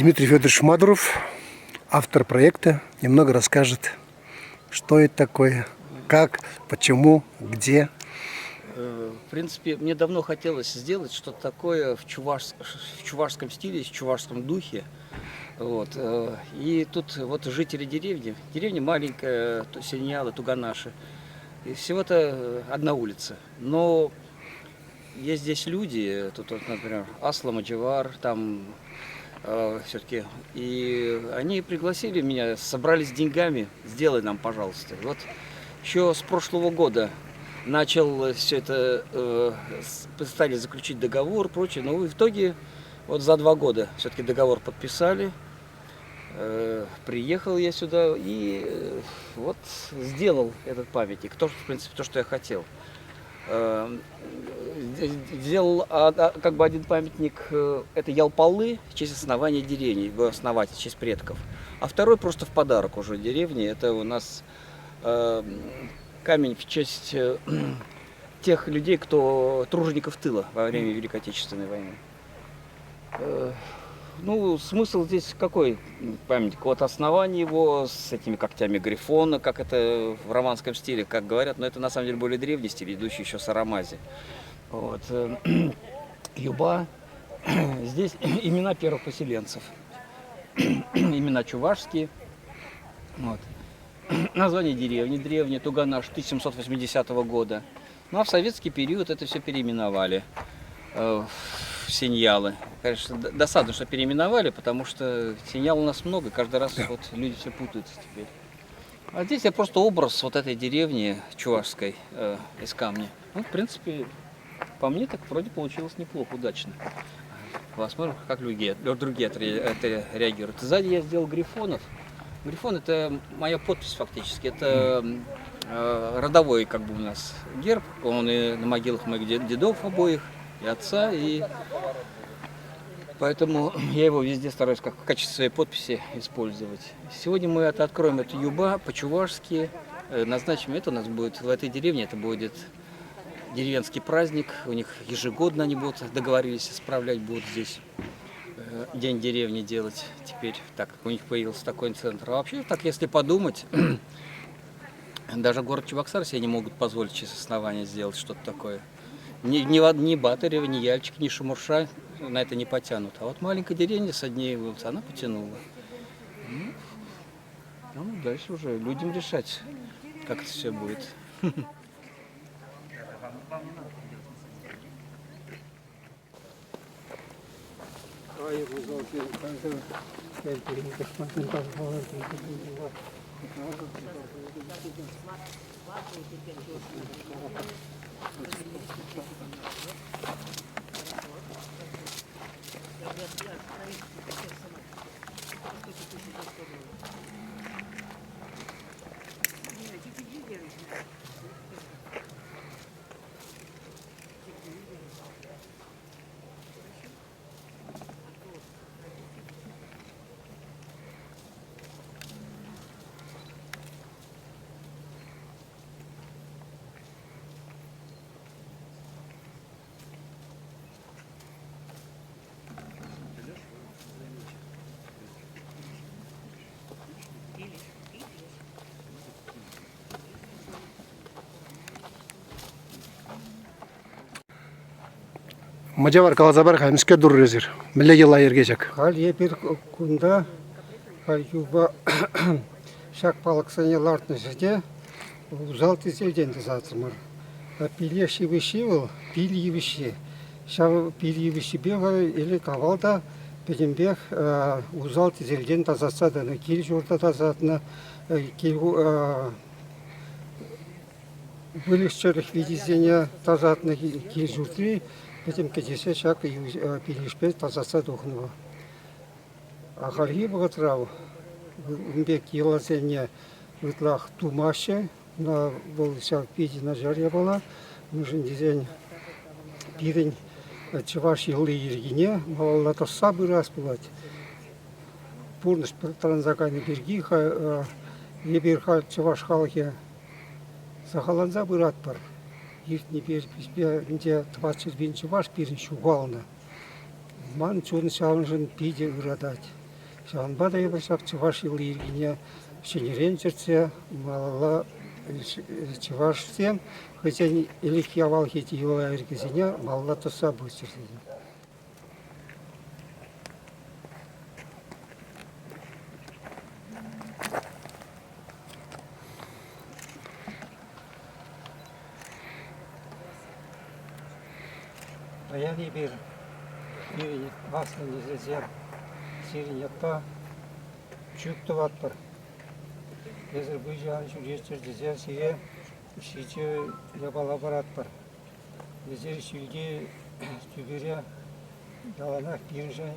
Дмитрий Федорович Мадуров, автор проекта, немного расскажет, что это такое, как, почему, где. В принципе, мне давно хотелось сделать что-то такое в чувашском стиле, в чувашском духе. Вот. И тут вот жители деревни, деревня маленькая, Синьялы, Туганаши, и всего-то одна улица. Но есть здесь люди, тут, вот, например, Асла Мадживар, там все-таки, и они пригласили меня, собрались с деньгами, сделай нам, пожалуйста. Вот еще с прошлого года начал все это, стали заключить договор, прочее, но в итоге вот за 2 года все-таки договор подписали. Приехал я сюда и вот сделал этот памятник, то, в принципе, то, что я хотел. Сделал как бы один памятник, это Ялпалы в честь основания деревни, его основатель, в честь предков. А второй просто в подарок уже деревне, это у нас камень в честь тех людей, кто тружеников тыла во время Великой Отечественной войны. Смысл здесь какой памятник? Вот основание его с этими когтями грифона, как это в романском стиле, как говорят, но это на самом деле более древний стиль, идущий еще с Арамази. Юба. Здесь имена первых поселенцев. Имена чувашские. Название деревни древнее, Туганаш, 1780 года. А в советский период это все переименовали в Синьялы. Конечно, досадно, что переименовали, потому что Синьял у нас много, каждый раз люди все путаются теперь. А здесь я просто образ вот этой деревни чувашской из камня. В принципе, по мне так вроде получилось неплохо, удачно. Посмотрим, как другие это реагируют. Сзади я сделал грифонов. Грифон — это моя подпись фактически. Это родовой у нас герб. Он и на могилах моих дедов обоих, и отца, и поэтому я его везде стараюсь как в качестве своей подписи использовать. Сегодня мы это откроем, это юба по-чувашски. Назначим это у нас будет в этой деревне, это будет деревенский праздник. У них ежегодно они будут, договорились, справлять будут здесь день деревни делать теперь, так как у них появился такой центр. А вообще, так если подумать, даже город Чебоксар себе не могут позволить через основание сделать что-то такое. Ни Батырева, ни Яльчик, ни Шемурша на это не потянут. А вот маленькая деревня с одной улицы, она потянула. Дальше уже людям решать, как это все будет. Мадьявар каласа пар-ха, мӗскер турӑр эсир? Мӗнле йӑла-йӗрке ҫак? Халь эпир кунта халь юпа ҫак палӑксене лартнӑ ҫӗрте усал тӗселтен тӑсатрӑмӑр. Пилеш йывӑҫҫи вӑл, пил йывӑҫҫи. Ҫав пил йывӑҫҫипе вӑл ӗлӗк авал та пӗтӗмпех усал тӗселтен тасатса тӑнӑ. Кил-ҫурта тасатнӑ, кил выльӑх-чӗрлӗх витисене тасатнӑ, кил-ҫуртри пӗтӗм кӗтесе ҫак пилешпе тасатса тухнӑ вӑл. А хальхи вӑхӑтра ун пек йӑласене ытлах тумаҫҫӗ. Вӑл ҫав питӗ начар япала. Мӗншӗн тесен пирӗн чӑваш йӑли-йӗркине малалла тӑсса пырас пулать. Пурнӑҫ тӑрӑнса кайнӑ пирки эпир халь чӑваш халӑхӗ сахалланса пыратпӑр. Иртнипе ӗнтӗ 400 пин чӑваш пирӗн ҫухалнӑ. Ман чун ҫавӑншӑн питӗ ыратать. Ҫавӑнпа та эпир ҫак чӑваш йӑли-йӗркине ҫӗнӗрен чӗртсе малалла чӑвашсем хӑйсен ӗлӗкхи авалхи йӑла-йӗркисене малалла тӑсса пыччӑр тесе. Паян эпир пирӗн аслӑ несӗлсем сирӗн ятпа чӳк тӑватпӑр. Эсӗр выҫӑ ан ҫӳреччӗр тесе сире ҫичӗ япала паратпӑр. Эсир ҫӳлти тӳпере яланах пирӗншӗн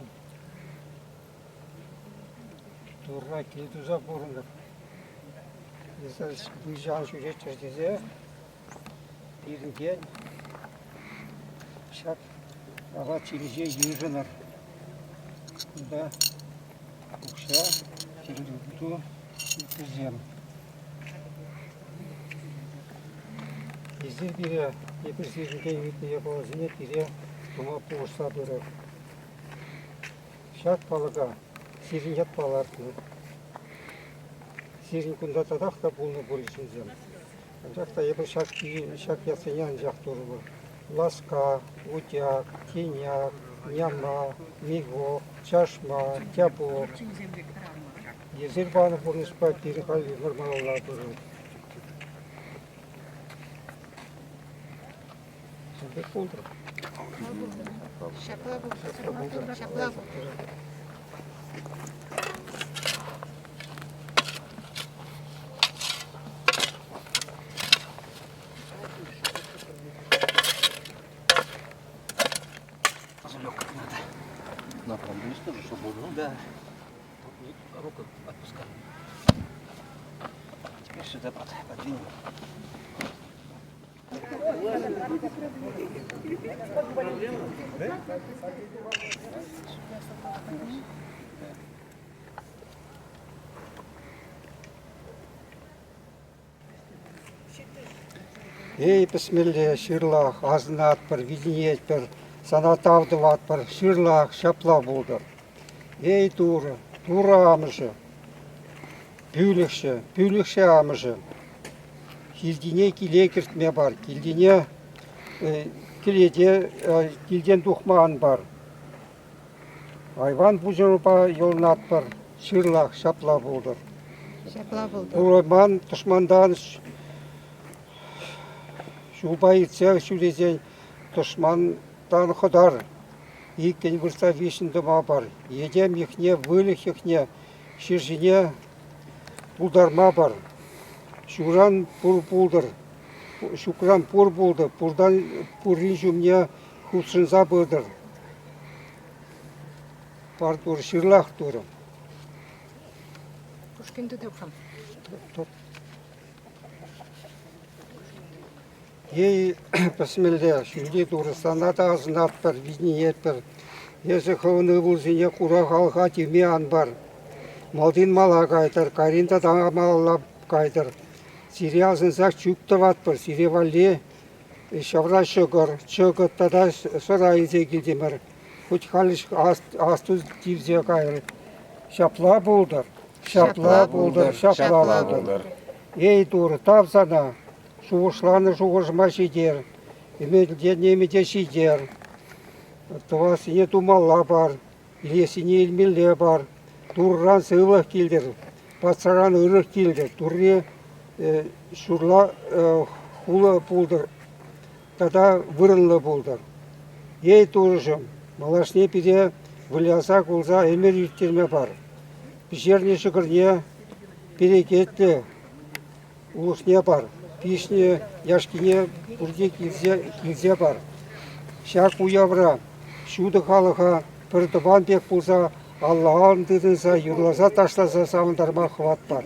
Турра кил туса пурӑнӑр. Эсир выҫӑ ан ҫӳреччӗр тесе пирӗнтен ҫак апат-ҫимӗҫе йышӑнӑр. Кунта укҫа, тӗрлӗ ыйтусем. Эсир пире, эпир сирӗнтен ыйтнӑ япаласене пире тума пулӑшса пырӑр. Ҫак палӑка сирӗн ятпа лартнӑ. Сирӗн кунта татах та пулнӑ пуль ҫынсем. Анчах та эпир ҫак, ҫак ятсене анчах турӑмӑр. Ласка, Утяк, Теняк, Няма, Миго, Чашма, Тябок. Эсир панӑ пурнӑҫпа пирӗн халь вӑрманалла пырать. Ҫын пек пултӑр. Ҫапла пултӑр. Ҫапла пултӑр. Зулек как надо. На прям тоже, чтобы было. Да. Руку отпускай. Теперь сюда подвинем. Эй, пӗсмелле, ҫырлах, асӑнатпӑр, витӗнетпӗр, сана тав тӑватпӑр, ҫырлах, ҫапла пултӑр. Эй, Турӑ, Турӑ амӑшӗ, Пӳлӗхҫӗ, Пӳлӗхҫӗ амӑшӗ, килтине киле кӗртме пар, килтине кӗлете килтен тухма ан пар. Айван пуҫӑрпа йӑлӑнатпӑр, ҫырлах, ҫапла пултӑр. Ҫапла пултӑр. Курайман тӑшмантан ҫулпа иртсе ҫӳресен тӑшмантан хӑтар. Иккӗн выртса виҫҫӗн тӑма пар. Этем йӑхне, выльӑх йӑхне ҫӗр ҫине пултарма пар. Ҫуран пур пултӑр, ҫукран пур пултӑр, пуртан пуррин ҫумне хутшӑнса пытӑр. Пар тур, ҫырлах турӑ. Пушкин тытӑп-ха. Ей, пӗсмелле, ҫӳлти Турӑ, сана та асӑнатпӑр, витӗнетпӗр. Эсӗ хӑвӑн ывӑлсене хура халӑха тивме ан пар. Малтин мала кайтӑр, кайрин тата малалла кайтӑр. Сире асӑнсах чӳк тӑватпӑр, сире валли ҫавра ҫӑкӑр, чӑкӑт тата сӑра илсе килтӗмӗр. Хуть халь асту тивсе кайрӗ. Ҫапла пултӑр, ҫапла пултӑр, ҫапла пултӑр. Эй, Турӑ, тав сана, Шухӑшланӑ шухӑшӑма ҫитер, ӗмӗте ҫитер. Тӑвассине тумалла пар, илессине илмелле пар. Турран сывлӑх килтӗр, патшаран ырӑх килтӗр. Турри ҫурла хула пултӑр тата вырӑнлӑ пултӑр. Эй, Турӑҫӑм, малашне пире выляса-кулса ӗмӗр ирттерме пар. Пӗҫернӗ ҫӑкӑрне перекетлӗ улӑхне пар, пиҫнӗ яшкине пурте килсе, килсе пар. Ҫак уявра ҫутӑ халӑха пӗр тӑван пек пулса алла-аллӑн тытӑнса юрласа-ташласа савӑнтарма хӑват пар.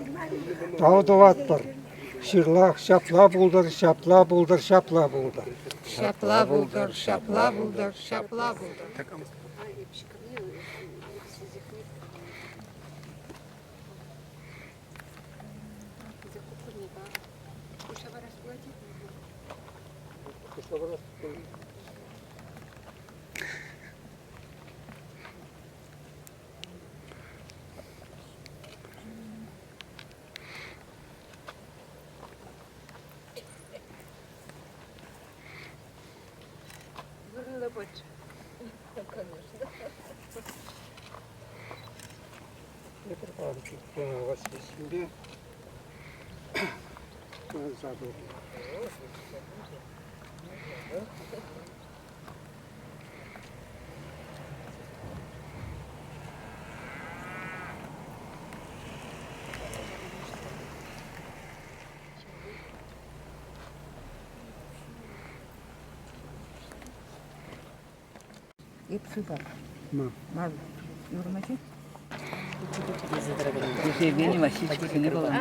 Тав тӑватпӑр. Ҫырлах, ҫапла пултӑр, ҫапла пултӑр, ҫапла пултӑр. Ҫапла пултӑр, ҫапла пултӑр, ҫапла пултӑр. Василисемпе Эп сывах. Мар. Юрмачи? Евгений Васильевич не было.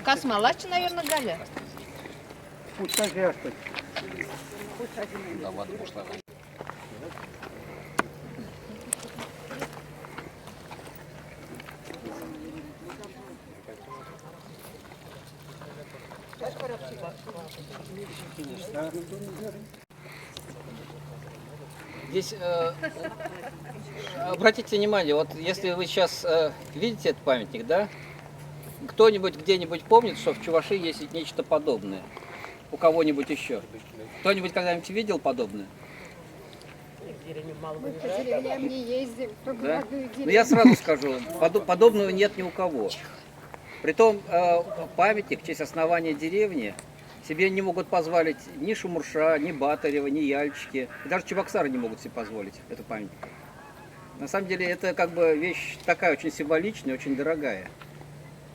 Космолачи, наверное, Галя. Здесь обратите внимание, вот если вы сейчас видите этот памятник, да? Кто-нибудь где-нибудь помнит, что в Чувашии есть нечто подобное? У кого-нибудь еще? Кто-нибудь когда-нибудь видел подобное? Мы по деревням не ездим, по Да? городу и Ну я сразу скажу, подобного нет ни у кого. Притом памятник в честь основания деревни себе не могут позволить ни Шумурша, ни Батарева, ни Яльчики. И даже Чебоксары не могут себе позволить этот памятник. На самом деле это как бы вещь такая очень символичная, очень дорогая.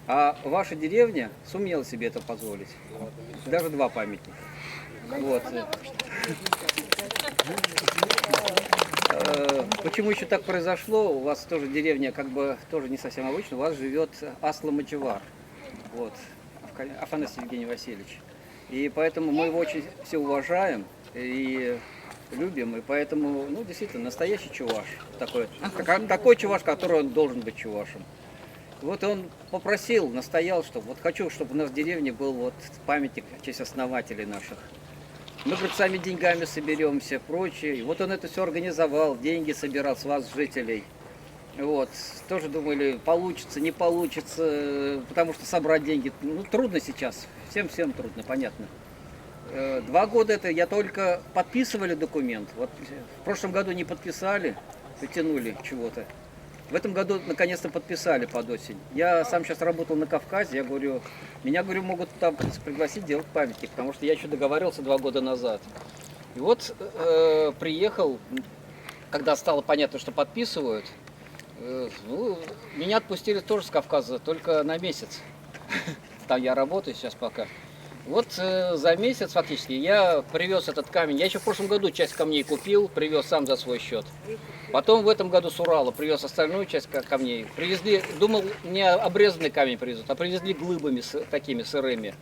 А ваша деревня сумела себе это позволить. Даже два памятника. Вот. Почему еще так произошло? У вас тоже деревня как бы тоже не совсем обычная. У вас живет Асла Мачевар, вот, Афанасий Евгений Васильевич. И поэтому мы его очень все уважаем и любим. И поэтому, ну, действительно, настоящий чуваш. Такой, такой чуваш, который он должен быть чувашем. Вот он попросил, настоял, что вот хочу, чтобы у нас в деревне был вот памятник в честь основателей наших. Мы, говорит, сами деньгами соберемся, прочее. И вот он это все организовал, деньги собирал с вас, жителей. Вот. Тоже думали, получится, не получится, потому что собрать деньги, ну, трудно сейчас. Всем-всем трудно, понятно. 2 года это я только подписывали документ. Вот в прошлом году не подписали, притянули чего-то. В этом году наконец-то подписали под осень. Я сам сейчас работал на Кавказе, я говорю, меня, говорю, могут там пригласить делать памятник, потому что я еще договаривался 2 года назад. И вот приехал, когда стало понятно, что подписывают, ну, меня отпустили тоже с Кавказа, только на месяц. Там я работаю сейчас пока. Вот за месяц фактически я привез этот камень. Я еще в прошлом году часть камней купил, привез сам за свой счет. Потом в этом году с Урала привез остальную часть камней. Привезли, думал, не обрезанный камень привезут, а привезли глыбами такими сырыми.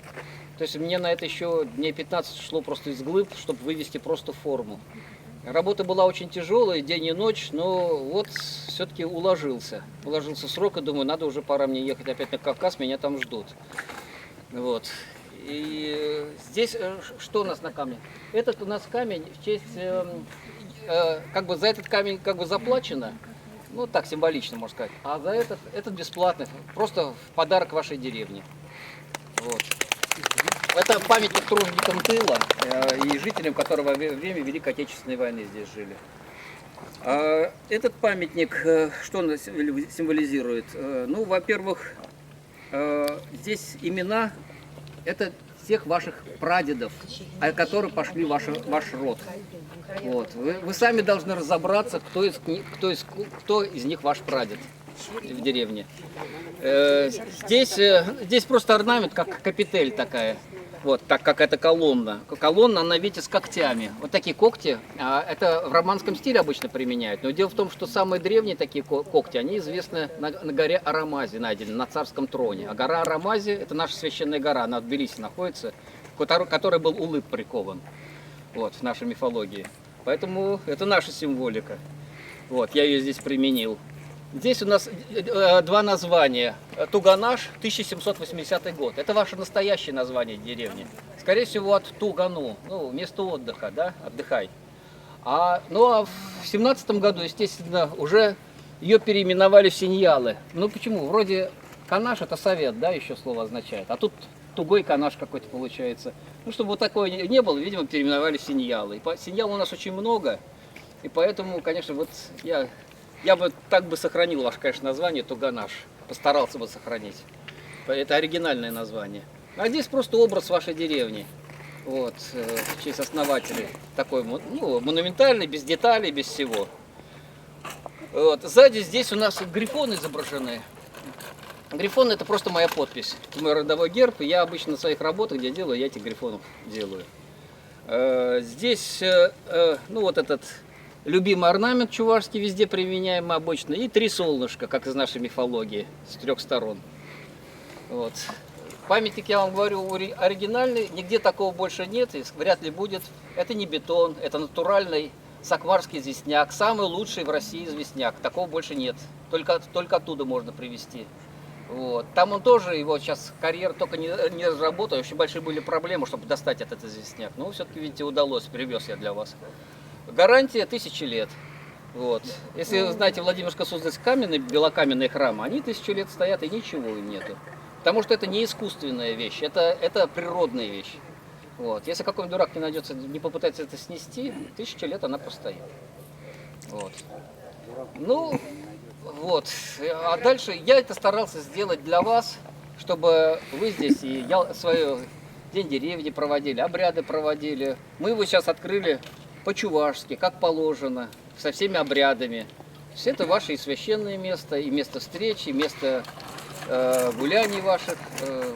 То есть мне на это еще дней 15 шло просто из глыб, чтобы вывести просто форму. Работа была очень тяжелая, день и ночь, но вот все-таки уложился. Уложился срок и думаю, надо уже пора мне ехать опять на Кавказ, меня там ждут. Вот. И здесь что у нас на камне? Этот у нас камень в честь, как бы за этот камень как бы заплачено, ну так символично можно сказать, а за этот бесплатный, просто в подарок вашей деревне. Вот. Это памятник труженикам тыла и жителям, которые во время Великой Отечественной войны здесь жили. А этот памятник, что он символизирует? Ну, во-первых, здесь имена, это всех ваших прадедов, о которых пошли ваш род. Вот. Вы сами должны разобраться, кто из них ваш прадед в деревне. Здесь просто орнамент, как капитель такая. Вот, так как это колонна. Колонна, она, видите, с когтями. Вот такие когти, это в романском стиле обычно применяют. Но дело в том, что самые древние такие когти, они известны на горе Арамази, найдены, на царском троне. А гора Арамази, это наша священная гора, она в Тбилиси находится, которой был улыб прикован, вот, в нашей мифологии. Поэтому это наша символика. Вот, я ее здесь применил. Здесь у нас два названия. Туганаш, 1780 год. Это ваше настоящее название деревни. Скорее всего, от Тугану, ну, место отдыха, да, отдыхай. А, ну, а в 17 году, естественно, уже ее переименовали в Синьялы. Ну, почему? Вроде Канаш это совет, да, еще слово означает. А тут тугой канаш какой-то получается. Ну, чтобы вот такое не было, видимо, переименовали в Синьялы. И Синьял у нас очень много, и поэтому, конечно, вот я, я бы так бы сохранил ваше, конечно, название Туганаш. Постарался бы сохранить. Это оригинальное название. А здесь просто образ вашей деревни. Вот, в честь основателей. Такой, ну, монументальный, без деталей, без всего. Вот. Сзади здесь у нас грифоны изображены. Грифон это просто моя подпись. Это мой родовой герб. И я обычно на своих работах, где делаю, я этих грифонов делаю. Здесь, ну вот этот любимый орнамент чувашский везде применяемый обычно. И три солнышка, как из нашей мифологии, с трех сторон. Вот. Памятник, я вам говорю, оригинальный, нигде такого больше нет и вряд ли будет. Это не бетон, это натуральный сакварский известняк, самый лучший в России известняк, такого больше нет. Только, только оттуда можно привезти. Вот. Там он тоже, его сейчас карьер только не, не разработал, очень большие были проблемы, чтобы достать этот известняк. Но все-таки, видите, удалось, привез я для вас. Гарантия тысячи лет. Вот. Если вы знаете, Владимирско-Суздальск каменный, белокаменные храмы, они тысячу лет стоят и ничего им нету. Потому что это не искусственная вещь, это, это природная вещь. Вот. Если какой-нибудь дурак не найдется, не попытается это снести, тысячу лет она простоит. Вот. Ну, вот. А дальше я это старался сделать для вас, чтобы вы здесь и я свой день деревни проводили, обряды проводили. Мы его сейчас открыли по-чувашски, как положено, со всеми обрядами. Все это ваше и священное место, и место встречи, и место гуляний ваших.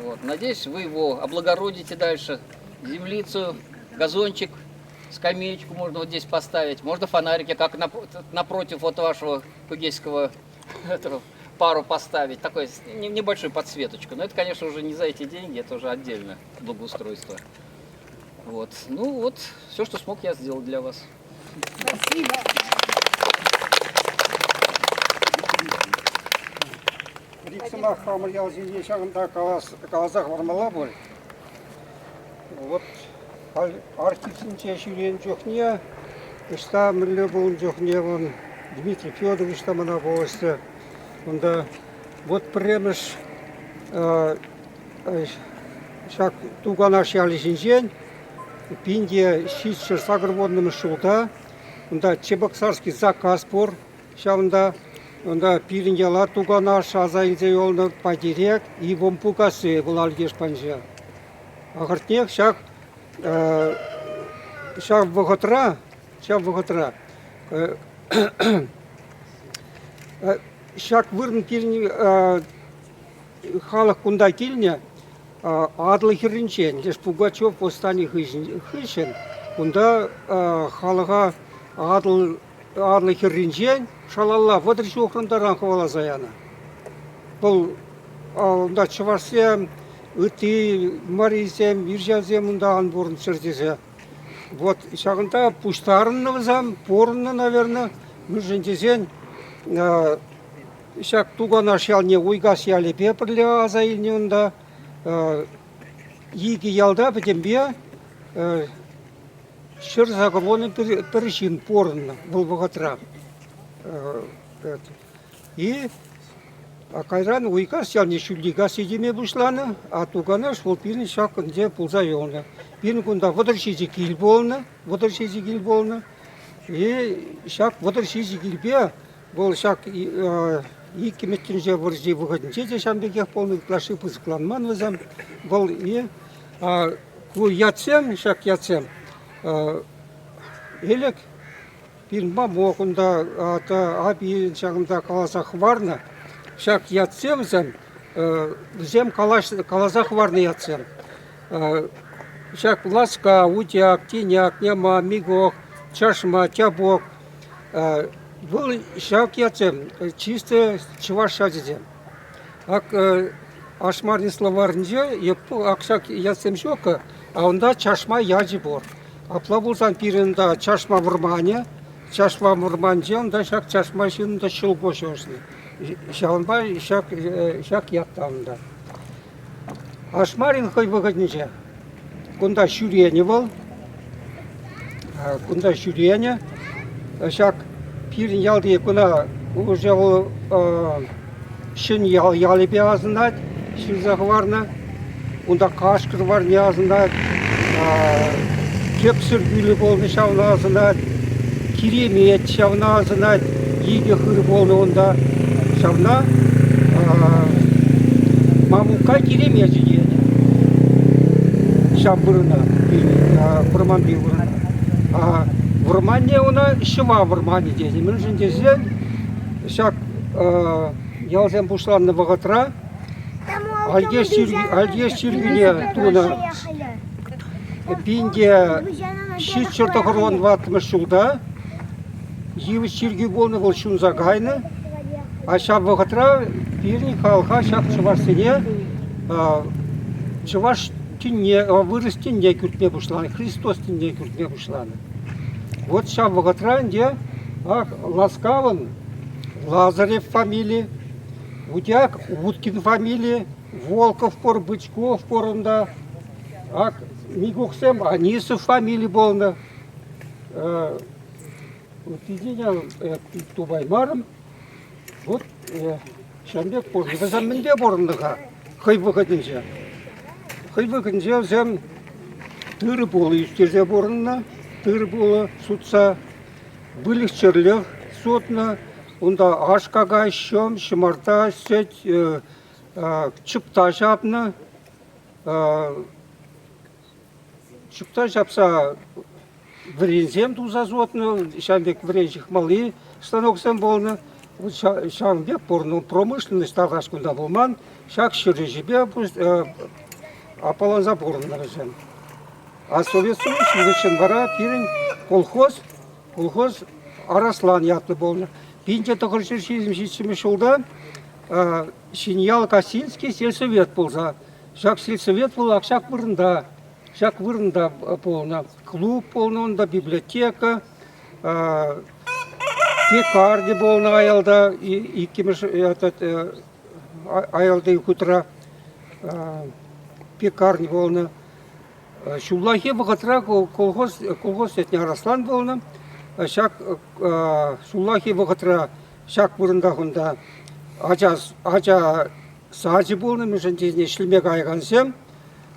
Вот. Надеюсь, вы его облагородите дальше. Землицу, газончик, скамеечку можно вот здесь поставить. Можно фонарики, как напротив вот вашего кугейского этого, пару поставить. Такой небольшую подсветочку. Но это, конечно, уже не за эти деньги, это уже отдельно благоустройство. Вот. Ну вот, все, что смог, я сделал для вас. Спасибо. Риксӑмах хамӑр ялсенче ҫакӑнта каласа хӑвармалла пуль. Вот архивсенче ҫӳренӗ чухне ӑҫта мӗнле пулнӑ чухне вон Дмитрий Федорович та мана пулӑшрӗ. Унта вот пӗрремӗш ҫак Туканаш ялӗ ҫинчен 1780 ҫулта унта Чебоксарский заказ пур. Ҫавӑнта унта пирӗн яла Туканаш аса илсе юлнӑ Патирек и Вомпукасси вӑл Алькеш панча. Ахӑртнех ҫак ҫав вӑхӑтра ҫав вӑхӑтра ҫак вырӑн пирӗн халӑх кунта килнӗ Атӑл хӗрринчен, леш Пугачев восстани хыҫҫӑн кунта халӑха Атӑл Атӑл хӗрринчен шалалла 30 ҫухрӑм таран хӑваласа янӑ. Вӑл унта чӑвашсем, ытти марисем, ирҫасем унта ан пурӑнччӑр тесе. Вот ҫакӑнта пуҫтарӑннӑ вӗсем, пурӑннӑ, наверное, мӗншӗн тесен ҫак Туканаш ялне Уйкас ялӗпе пӗрле аса илнӗ унта. Икӗ ялта пӗтӗмпе 180 пӗр ҫын пурӑннӑ вӑл вӑхӑтра. И кайран Уйкас ялне Ҫӳлтикас теме пуҫланӑ, а Туканаш вӑл пирӗн ҫак ӗнтӗ пулса юлнӑ. Пирӗн кунта 37 кил пулнӑ, 37 кил пулнӑ. И ҫак 37 килпе вӑл ҫак иккӗмӗш тӗнче вӑрҫи вӑхӑтӗнче те ҫавӑн пекех пулнӑ, ытлашши пысӑкланман вӗсем. Вӑл и ку ятсем, ҫак ятсем ӗлӗк пирӗн мамок унта апи ҫакӑнта каласа хӑварнӑ. Ҫак ятсем вӗсем, вӗсем каласа хӑварнӑ ятсем. Ҫак Ласка, Утяк, Тиняк, Няма, Мигох, Чашма, Тябок вӑл ҫак ятсем чисто чӑваш ячӗсем. Ак Ашмарин словарӗнче ак ҫак ятсем ҫук, а унта Чашма ячӗ пур. Апла пулсан пирӗн унта Чашма вӑрманӗ, Чашма вӑрманӗнче унта ҫак Чашма ҫын унта ҫӑлкуҫ ӑшнӑ. Ҫавӑнпа ҫак, ҫак ят та унта. Ашмарин хӑй вӑхӑтӗнче кунта ҫӳренӗ вӑл. Кунта ҫӳренӗ. Ҫак пирӗн ялти куна уже вӑл Ҫӗн ял ялӗпе асӑнать, ҫырса хӑварнӑ. Унта Кашкӑр варне асӑнать, Тӗпсӗр кӳлӗ пулнӑ ҫавна асӑнать, Киремет ҫавна асӑнать, икӗ хыр пулнӑ унта. Ҫавна Мамукка Киремечӗ тенӗ. Ҫав вырӑна, вӑрманти вырӑна. Вӑрманне ӑна Ҫӑва вӑрманӗ тенӗ. Мӗншӗн тесен ҫак ялсем пуҫланнӑ вӑхӑтра Альтеш чиркӳне тунӑ 1794 ҫулта йывӑҫ чиркӳ пулнӑ, вӑл ҫунса кайнӑ. А ҫав вӑхӑтра пирӗн халӑха ҫак чӑвашсене чӑваш тӗнне, вырӑс тӗнне кӳртме пуҫланӑ, Христос тӗнне кӳртме пуҫланӑ. Вот ҫав вӑхӑтра ӗнтӗ ах, Ласкавӑн Лазарев фамили, Утяк Уткин фамили, Волков пур, Бычков пур унта. Ак Мигухсем Анисов фамили пулнӑ. Ыттисене тупаймарӑм. Вот ҫавӑн пек пурӑннӑ. Вӗсем мӗнпе пурӑннӑ-ха хӑй вӑхӑтӗнче? Хӑй вӑхӑтӗнче вӗсем тырӑ-пулӑ ӳстерсе пурӑннӑ, тырӑ-пулӑ сутса. Выльӑх-чӗрлӗх сутнӑ, унта аш-какай, ҫӑм, ҫӑмарта, сӗт, чӑпта ҫапнӑ. Чӑпта ҫапса вӗренсем туса сутнӑ, ҫавӑн пек вӗрен ҫыхмалли станоксем пулнӑ. Ҫавӑн пек пурӑннӑ. Промышленность тавраш кунта пулман. Ҫак ҫӗр ӗҫӗпе аппаланса пурӑннӑ вӗсем. А Совет Союз хыҫҫӑн вара пирӗн колхоз, колхоз Араслан ятлӑ пулнӑ. 1927 ҫулта Ҫӗньял Косинский сельсовет пулса, ҫак сельсовет вӑл ак ҫак вырӑнта, ҫак вырӑнта пулнӑ. Клуб пулнӑ унта, библиотека, пекарня пулнӑ аялта, иккӗмӗш этот, аялти хутра пекарня пулнӑ. Ҫуллахи вӑхӑтра колхоз, колхоз ятне Араслан пулнӑ. Ҫак ҫуллахи вӑхӑтра ҫак вырӑнтах унта ача, ача сачӗ пулнӑ, мӗншӗн тесен ӗҫлеме каякансем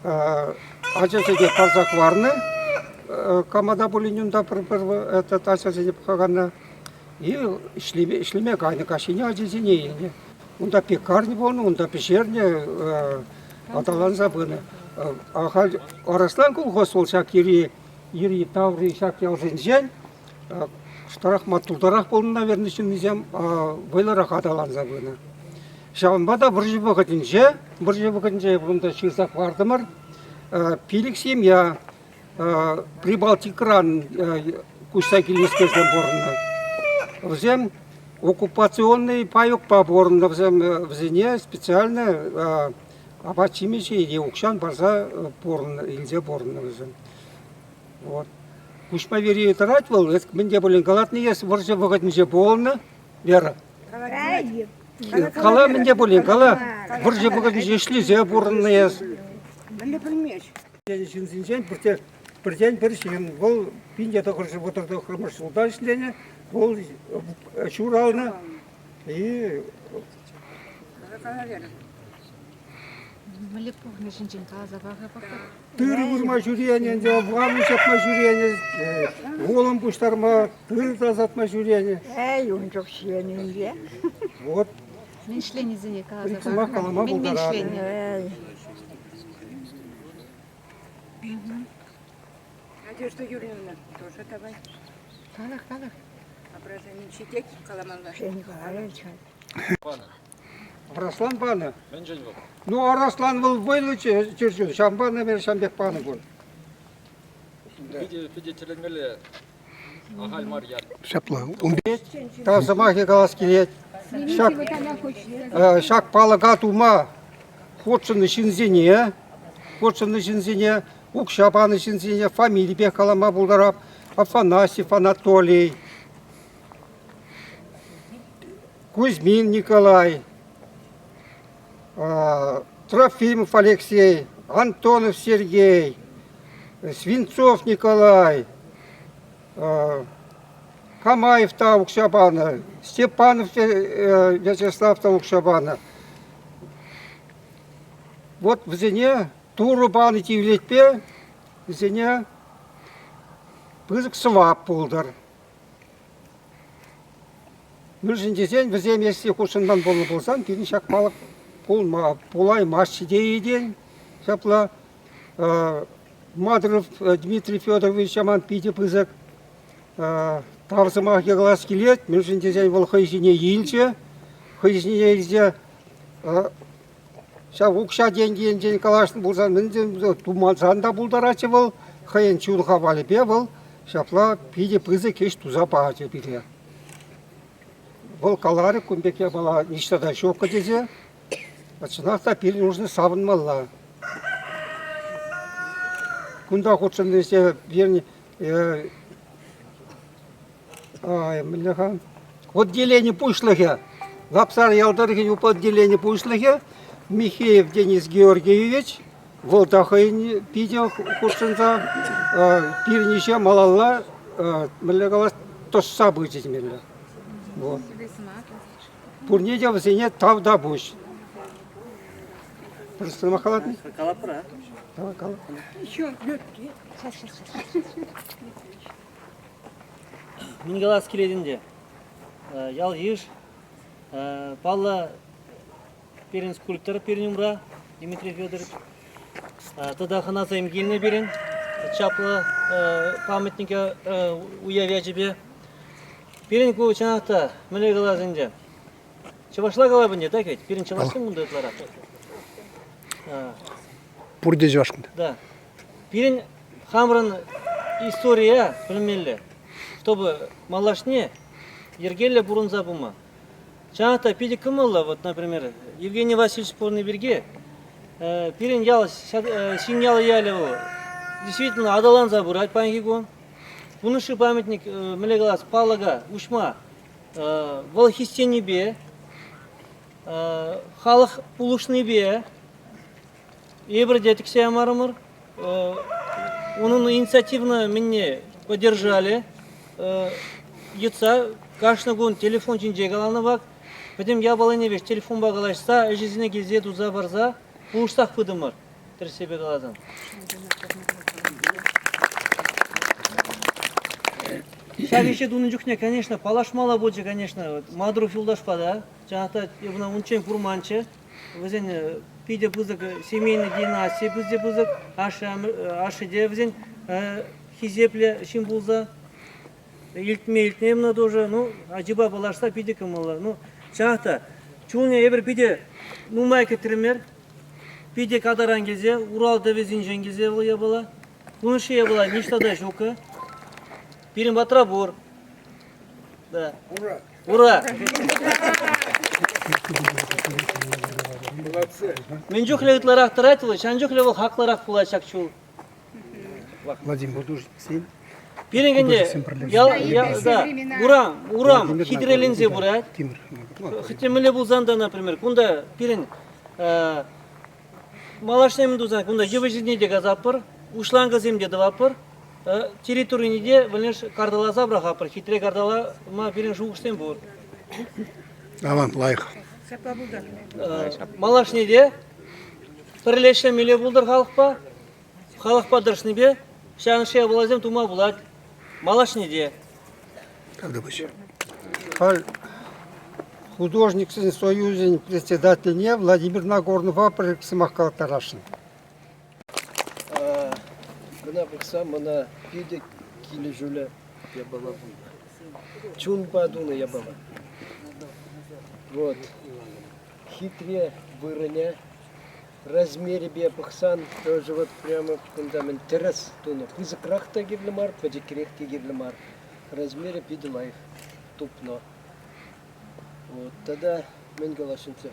ачасене парса хӑварнӑ. Кама та пулин унта пӗр-пӗр этот ачасене пӑхакана. И ӗҫлеме, ӗҫлеме кайнӑ каҫхине ачисене илнӗ. Унта пекарня пулнӑ, унта пӗҫернӗ, аталанса пынӑ. Ахаль Араслан колхоз вӑл ҫак йӗри, йӗри таври ҫак ялсенчен кӑштарах маттуртарах пулнӑ, наверное, ҫыннисем вӑйлӑрах аталанса пынӑ. Ҫавӑнпа та вӑрҫӑ вӑхӑтӗнче, вӑрҫӑ вӑхӑтӗнче кунта ҫырса хӑвартӑмӑр, пилӗк семья Прибалтикӑран куҫса килнӗскерсем пурӑннӑ. Вӗсем оккупационный паекпа пурӑннӑ. Вӗсем вӗсене специально апат-ҫимӗҫе е укҫан парса пурӑннӑ, илсе пурӑннӑ вӗсем. Вот. Куҫма вери тӑрать вӑл, мӗн те пулин калатнӑ эс вӑрҫӑ вӑхӑтӗнче пулнӑ, Вера. Кала мӗн те пулин, кала. Вӑрҫӑ вӑхӑтӗнче ӗҫлесе пурӑннӑ эс. Мӗнле пӗлмест? Ҫынсенчен пурте пӗртен-пӗр ҫын. Вӑл 1939 ҫулта ӗҫленӗ, вӑл ҫуралнӑ. И Мӗнле пухнӑ ҫинчен каласа пар-ха пӑхӑр. Тырӑ вырма ҫӳренӗ ӗнтӗ, ваннӑ ҫапма ҫӳренӗ, вулӑм пуҫтарма, тырӑ тасатма ҫӳренӗ. Эй, ун чух ҫиенӗ ӗнтӗ. Вот. Мӗн ӗҫленисене каласа Сӑмах пар-ха. калама Мӗн мӗн пултаратӑн. ӗҫленӗ? Эй. Надежда Юрьевна тоже давай. Калах, калах. Образование ҫитет каламалла. Араслан панӑ. Мӗншӗн вӑл? Ну, Араслан вӑл вӑйлӑ чӗрчун, ҫавӑнпа, наверное, ҫавӑн пек панӑ пуль. Питӗ, питӗ тӗлӗнмелле ахаль мар ят. Ҫапла. Ун Тав сӑмахӗ калас килет. Ҫак, ҫак палӑка тума хутшӑннӑ ҫынсене, хутшӑннӑ ҫынсене, укҫа панӑ ҫынсене фамилипех калама пултарап. Афанасьев Анатолий. Кузьмин Николай, Трофимов Алексей, Антонов Сергей, Свинцов Николай, Камаев та укҫа панӑ, Степанов Вячеслав та укҫа панӑ. Вот вӗсене Турӑ панӑ тивлетпе вӗсене пысӑк сӑвап пултӑр. Мӗншӗн тесен вӗсем если хутшӑнман пулнӑ пулсан пирӗн ҫак палӑк пулма пулаймасть теекен ҫапла Мадуров Дмитрий Федорович ман питӗ пысӑк тав сӑмахӗ калас килет, мӗншӗн тесен вӑл хӑй ҫине илчӗ, хӑй ҫине илсе ҫав укҫа-тенкӗ енчен калаҫнӑ пулсан мӗн тумасан та пултаратчӗ вӑл, хӑйӗн чун хавалӗпе вӑл ҫапла питӗ пысӑк ӗҫ туса пачӗ пире. Вӑл каларӗ, кун пек япала ниҫта та ҫуккӑ тесе. Чӑнах та пирӗн нужно савӑнмалла. Кунта хутшӑннисем пирӗн мӗнле-ха? Отделени пуҫлӑхӗ, Лапсар ял тӑрӑхӗн отделени пуҫлӑхӗ Михеев Денис Георгиевич, вӑл та хӑйӗн питӗ хутшӑнса пирӗн ӗҫе малалла мӗнле калас, тӑсса пычӗ темелле. Вот. Пурне те вӗсене тавтапуҫ. Просто калатни? Калапӑр, Давай, кала. Еще легкие. Сейчас, сейчас, сейчас. Мӗн калас килет ӗнтӗ. Ял-йыш, паллӑ пирӗн скульптор пирӗн умра, Дмитрий Федорович. Тата хӑнасем килнӗ пирӗн чаплӑ памятника уяв ячӗпе. Пирӗн ку чӑнах та мӗнле калас ӗнтӗ. Чӑвашла калап ӗнтӗ, так ведь? Пирӗн чӑвашсем кунта ытларах. Пурте чӑваш кунта. Да. Пирӗн хамӑрӑн историе пӗлмелле, чтобы малашне йӗркеллӗ пурӑнса пыма. Чӑнах та питӗ кӑмӑллӑ, вот, например, Евгений Васильевич пурӑннӑ пирки пирӗн ял, Ҫӗньял ялӗ вӑл действительно аталанса пырать паянхи кун. Кунӑши памятник, мӗнле калас, палӑка уҫма вӑл хистенипе, халӑх пулӑшнипе эпир те тӗксе ямарӑмӑр. Унӑн инициативно мӗнне поддержали. Йӑтса кашни кун телефон ҫинче каланӑ вак. Пӗтӗм япалине веҫ телефонпа калаҫса, ӗҫӗсене килсе туса парса пулӑшсах пытӑмӑр, тӗрӗссипе каласан. Ҫак ӗҫе тунӑ чухне, конечно, паллашмалла пулчӗ, конечно, Мадуров юлташпа та. Чӑнах та, ӑна унччен курманччӗ. Вӗсен питӗ пысӑк семейный династи питӗ пысӑк. Ашшӗ, ашшӗ те вӗсен хисеплӗ ҫын пулса. Илтме илтнӗ ӑна тоже. Ну, ачипа паллашса питӗ кӑмӑллӑ. Ну, чӑнах та, чунӗ эпир питӗ нумай кӗтрӗмӗр. Питӗ катаран килсе, Урал тӑвӗсенчен килсе вӑл япала. Кунши япала ниҫта та ҫуккӑ. Пирӗн патра пур. Да. Ура! Ура! Молодцы. Мӗн чухлӗ ытларах тӑрать вӑл, ҫавӑн чухлӗ вӑл хаклӑрах пулать ҫак чул. Владимир художниксем. Пирӗн ӗнтӗ ял, ял, да, урам, урам хитреленсе пырать. Хоть мӗнле пулсан та, например, кунта пирӗн малашне мӗн тусан, кунта йывӑҫсене те касатпӑр, уҫланкӑсем те тӑватпӑр, территорине те вӗлеш карталаса пӑрахатпӑр. Хитре карталама пирӗн шухӑшсем пур. Аван, лайӑх. Ҫапла пултӑр. Малашне те пӗрле ӗҫлемелле пултӑр халӑхпа. Халӑхпа тӑрӑшнипе ҫавӑн япаласем тума пулать. Малашне те. Тавтапуҫ. Халь художниксен союзӗн председательне Владимир Нагорнова пӗр сӑмах калаттарасшӑн. Кӑна пӑхса мана питӗ килӗшӳллӗ япала пулнӑ. Чунпа тунӑ япала. Вот. Хитре вырӑнӗ размерӗпе пӑхсан тоже вот прямо кунта мӗн тӗрӗс тунӑ. Пысӑкрах та кирлӗ мар, пӗчӗкрех те кирлӗ мар. Размерӗ питӗ лайӑх тупнӑ. Вот. Тата мӗн каласшӑнччӗ?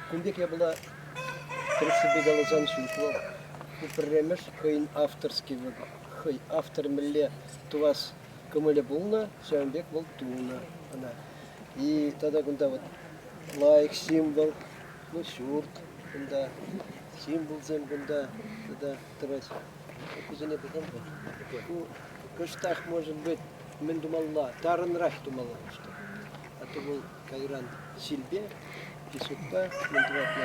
Кун пек япала тӗрӗссипе каласан ҫук вӑл. Ку пӗрремӗш хӑйӗн авторский хӑй автор мӗнле тӑвас кӑмӑлӗ пулнӑ, ҫавӑн пек вӑл тунӑ ӑна. И тата кунта вот лайӑх символ, ну ҫурт кунта, символсем кунта тата тӑрать. Кусене пӑхам-ха. Ку кӑштах, может быть, мӗн тумалла, тарӑнрах тумалла кӑштах. А то вӑл кайран ҫилпе, песокпа мӗн тӑвать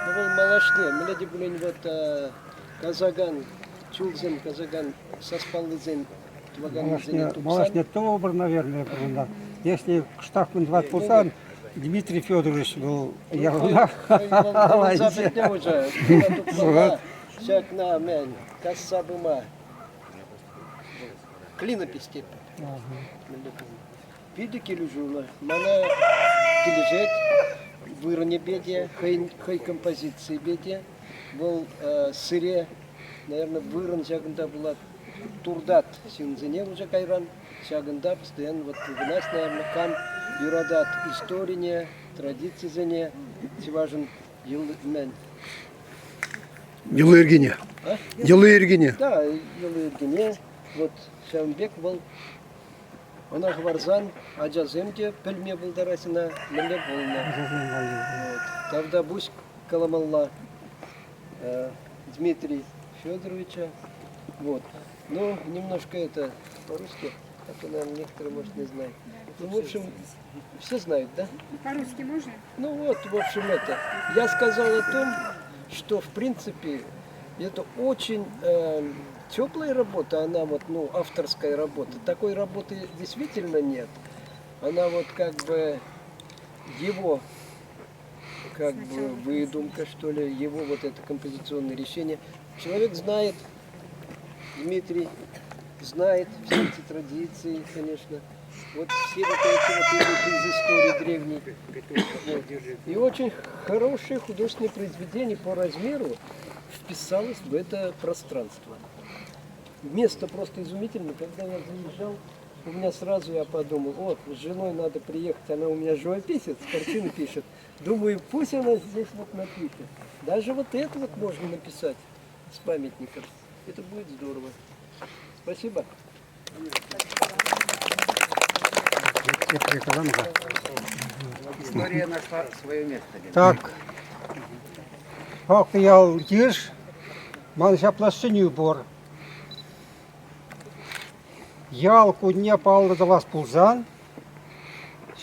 Ну вӑл малашне, мӗнле те пулин вот касакан, чулсем касакан саспаллисен тӑваканнисене тупсан... Малашне тӑвӑпӑр, наверное, кунта. Если кӑштах мӗн тӑвать пулсан, Дмитрий Федорович был явно. Ҫакна мӗн, касса пыма клинопись тетпӗр. Питӗ килӗшӳллӗ. Мана килӗшет вырӑнӗпе те, хӑйӗн хӑй композицийӗпе те. Вӑл сӗре, наверное, вырӑн ҫакӑнта пулать. Туртать ҫынсене уже кайран. Ҫакӑнта постоянно вот пухӑнать, наверное, кам юратать историне, традицисене, чӑвашӑн мӗн? Йӑли-йӗркине. Йӑли-йӗркине. Да, йӑли-йӗркине. Вот ҫавӑн пек вӑл Ӑна хӑварсан ачасем те пӗлме пултараҫ ӑна, мӗнле пулнӑ. Вот. Тавтапуҫ каламалла Дмитрий Федоровича. Вот. Ну, немножко это по-русски, а то, наверное, некоторые, может, не знают. Ну, в общем, все знают, да? По-русски можно? Ну вот, в общем, это. Я сказал о том, что, в принципе, это очень теплая работа, она вот, ну, авторская работа. Такой работы действительно нет. Она вот как бы его как бы выдумка, что ли, его вот это композиционное решение. Человек знает, Дмитрий знает все эти традиции, конечно. Вот все вот эти вот идут из истории древней. Вот. И очень хорошее художественное произведение по размеру вписалось в это пространство. Место просто изумительное. Когда я заезжал, у меня сразу я подумал, вот, с женой надо приехать, она у меня живописец, картины пишет. Думаю, пусть она здесь вот напишет. Даже вот это вот можно написать с памятником. Это будет здорово. Спасибо. История нашла свое место. Так. Ак ял йыш ман ҫапла сӗнӳ пур. Ял кунне паллӑ тӑвас пулсан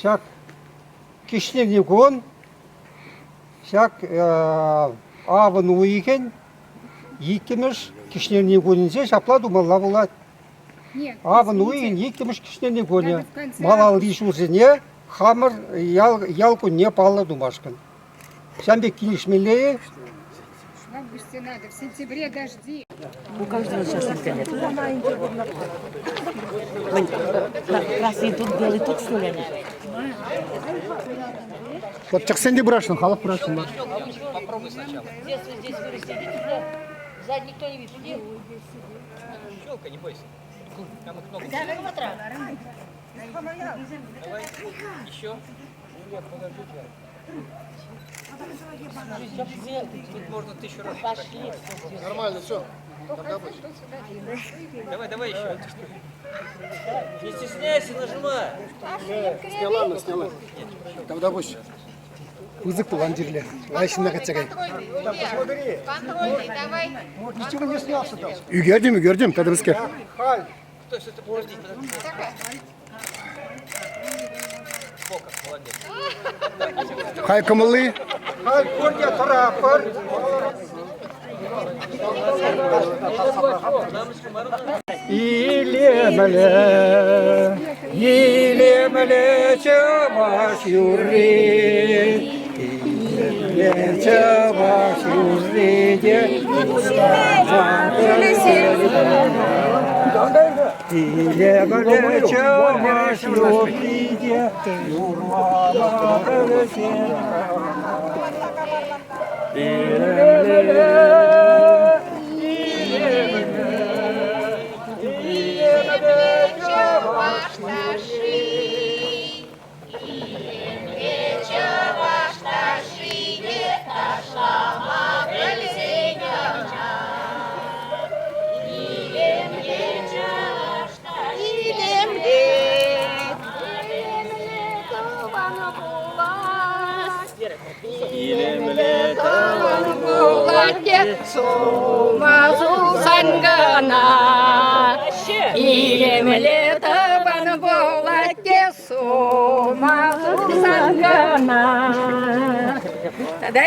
ҫак кӗҫнерни кун ҫак авӑн уйӑхӗн иккӗмӗш кӗҫнерни кунӗнче ҫапла тумалла пулать. Авӑн уйӑхӗн иккӗмӗш кӗҫнерни кунӗ малалли ҫулсене хамӑр ял, ял кунне паллӑ тумашкӑн. Ҫавӑн пек килӗшмелле-и? В августе надо, в сентябре дожди. У каждого сейчас интернет. Красный тут, белый тут, что ли? Хлопчаксен те пырасшӑн, халӑх пырасшӑн мар. Попробуй сначала. Детство здесь вырасти, идите Сзади никто не видит. Иди. Щелкай, не бойся. Прямо к ногу. Давай. Еще. Нет, подождите. Тут можно тысячу раз. Пошли. Нормально, все. Давай, давай еще. Не стесняйся, нажимай. Сняла, она сняла. Тавтапуҫ. Пысӑк пулан чирлӗ. Лайӑх ҫынна кӗтсе кай. Контрольный, давай. Ничего не снялся там. Ӳкертӗм, ӳкертӗм, тата пӗскер. Халь. Стой, стой, стой, подожди, подожди. О, как молодец. Хай кӑмӑлли. Халь пурте тӑратпӑр. Илемлӗ, илемлӗ чӑваш юрри, илемлӗ чӑваш юрри те Илемлӗ чӑваш юрри те юрлама пӗлсен. Илемлӗ, илемлӗ Чӑваш ташши, илемлӗ чӑваш ташши те ташлама пӗлсен ӑна. Илемлӗ чӑваш ташши, илемлӗ, илемлӗ тӑван. Илемлӗ тӑван пулать те сума сусан кӑна. Илемлӗ тӑван пулать те сума сусан кӑна. Тата